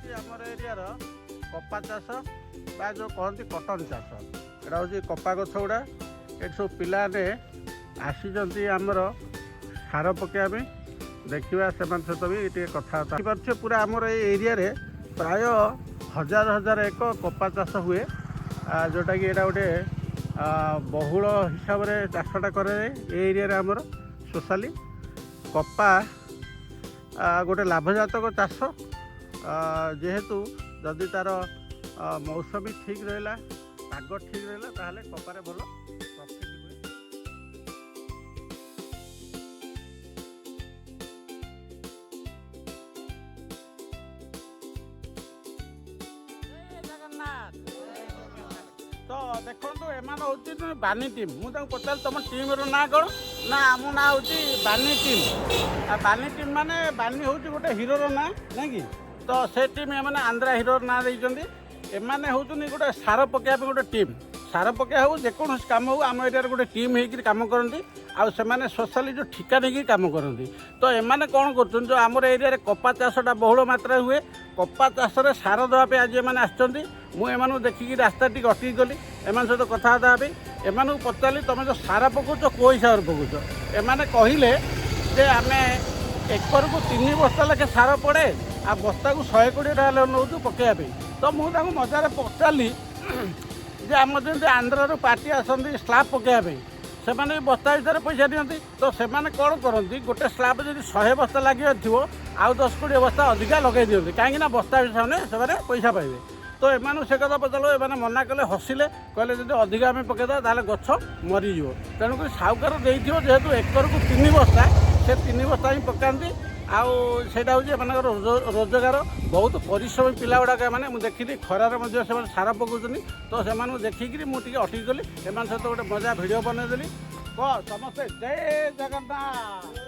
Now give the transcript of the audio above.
ହେଉଛି ଆମର ଏରିଆର କପା ଚାଷ ବା ଯେଉଁ କହନ୍ତି କଟନ ଚାଷ। ଏଇଟା ହେଉଛି କପା ଗଛ ଗୁଡ଼ା। ଏଠି ସବୁ ପିଲାମାନେ ଆସିଛନ୍ତି ଆମର ସାର ପକାଇବା ପାଇଁ। ଦେଖିବା, ସେମାନଙ୍କ ସହିତ ବି ଟିକେ କଥାବାର୍ତ୍ତା ପାରୁଛେ। ପୁରା ଆମର ଏଇ ଏରିଆରେ ପ୍ରାୟ ହଜାର ହଜାର ଏକ କପା ଚାଷ ହୁଏ, ଯେଉଁଟାକି ଏଇଟା ଗୋଟେ ବହୁଳ ହିସାବରେ ଚାଷଟା କରାଯାଏ ଏ ଏରିଆରେ। ଆମର ସ୍ପେଶାଲି କପା ଗୋଟେ ଲାଭଜାତକ ଚାଷ, ଯେହେତୁ ଯଦି ତା'ର ମୌସମୀ ଠିକ୍ ରହିଲା, ପାଗ ଠିକ୍ ରହିଲା, ତାହେଲେ କପାରେ ଭଲ ପ୍ରଫିଟ୍ ହୁଏ। ଜୟ ଜଗନ୍ନାଥ। ତ ଦେଖନ୍ତୁ, ଏମାନେ ହେଉଛନ୍ତି ବାନି ଟିମ୍। ମୁଁ ତାଙ୍କୁ ପଚାରିଲି, ତମ ଟିମ୍ର ନାଁ କ'ଣ? ନା, ଆମ ନାଁ ହେଉଛି ବାନି ଟିମ୍। ଆଉ ବାନି ଟିମ୍ ମାନେ ବାନି ହେଉଛି ଗୋଟେ ହିରୋର ନାଁ, ନାଇଁ କି? ତ ସେ ଟିମ୍ ଏମାନେ ଆନ୍ଧ୍ରା ହିରୋର ନାଁ ଦେଇଛନ୍ତି। ଏମାନେ ହେଉଛନ୍ତି ଗୋଟେ ସାର ପକାଇବା ପାଇଁ ଗୋଟେ ଟିମ୍। ସାର ପକାଇବା ହଉ, ଯେକୌଣସି କାମ ହଉ, ଆମ ଏରିଆରେ ଗୋଟେ ଟିମ୍ ହେଇକିରି କାମ କରନ୍ତି। ଆଉ ସେମାନେ ସ୍ପେଶାଲି ଯେଉଁ ଠିକା ନେଇକି କାମ କରନ୍ତି। ତ ଏମାନେ କ'ଣ କରୁଛନ୍ତି, ଯେଉଁ ଆମର ଏରିଆରେ କପା ଚାଷଟା ବହୁଳ ମାତ୍ରାରେ ହୁଏ, କପା ଚାଷରେ ସାର ଦେବା ପାଇଁ ଆଜି ଏମାନେ ଆସିଛନ୍ତି। ମୁଁ ଏମାନଙ୍କୁ ଦେଖିକି ରାସ୍ତା ଟିକେ ଅଟକି ଗଲି ଏମାନଙ୍କ ସହିତ କଥାବାର୍ତ୍ତା ହେବା ପାଇଁ। ଏମାନଙ୍କୁ ପଚାରିଲି, ତୁମେ ଯେଉଁ ସାର ପକାଉଛ, କେଉଁ ହିସାବରେ ପକାଉଛ? ଏମାନେ କହିଲେ ଯେ ଆମେ ଏକରକୁ 3 ବସ୍ତା ଲେଖେ ସାର ପଡ଼େ ଆଉ ବସ୍ତାକୁ 120 ଟଙ୍କା ନେଉଛୁ ପକାଇବା ପାଇଁ। ତ ମୁଁ ତାଙ୍କୁ ମଜାରେ ପଚାରିଲି ଯେ ଆମର ଯେମିତି ଆନ୍ଧ୍ରାରୁ ପାର୍ଟି ଆସନ୍ତି ସ୍ଲାବ୍ ପକାଇବା ପାଇଁ, ସେମାନେ ବି ବସ୍ତା ଭିତରେ ପଇସା ନିଅନ୍ତି। ତ ସେମାନେ କ'ଣ କରନ୍ତି, ଗୋଟେ ସ୍ଲାବ୍ ଯଦି 100 ବସ୍ତା ଲାଗିବାର ଥିବ, ଆଉ 10-20 ବସ୍ତା ଅଧିକା ଲଗାଇ ଦିଅନ୍ତି। କାହିଁକି ନା ବସ୍ତା ହିସାବରେ ସେମାନେ ପଇସା ପାଇବେ। ତ ଏମାନଙ୍କୁ ସେ କଥା ପଚାରିଲୁ, ଏମାନେ ମନା କଲେ, ହସିଲେ। କହିଲେ, ଯଦି ଅଧିକା ଆମେ ପକାଇଦେବା, ତାହେଲେ ଗଛ ମରିଯିବ। ତେଣୁକରି ସାହୁକାର ଦେଇଥିବ ଯେହେତୁ ଏକରକୁ 3 ବସ୍ତା, ସେ 3 ବସ୍ତା ହିଁ ପକାନ୍ତି। ଆଉ ସେଇଟା ହେଉଛି ଏମାନଙ୍କର ରୋଜଗାର। ବହୁତ ପରିଶ୍ରମୀ ପିଲା ଗୁଡ଼ାକ ଏମାନେ। ମୁଁ ଦେଖିଲି, ଖରାରେ ମଧ୍ୟ ସେମାନେ ସାର ପକାଉଛନ୍ତି। ତ ସେମାନଙ୍କୁ ଦେଖିକିରି ମୁଁ ଟିକେ ଅଟକି ଗଲି, ଏମାନଙ୍କ ସହିତ ଗୋଟେ ମଜା ଭିଡ଼ିଓ ବନେଇଦେଲି। କହ ସମସ୍ତେ, ଜୟ ଜଗନ୍ନାଥ।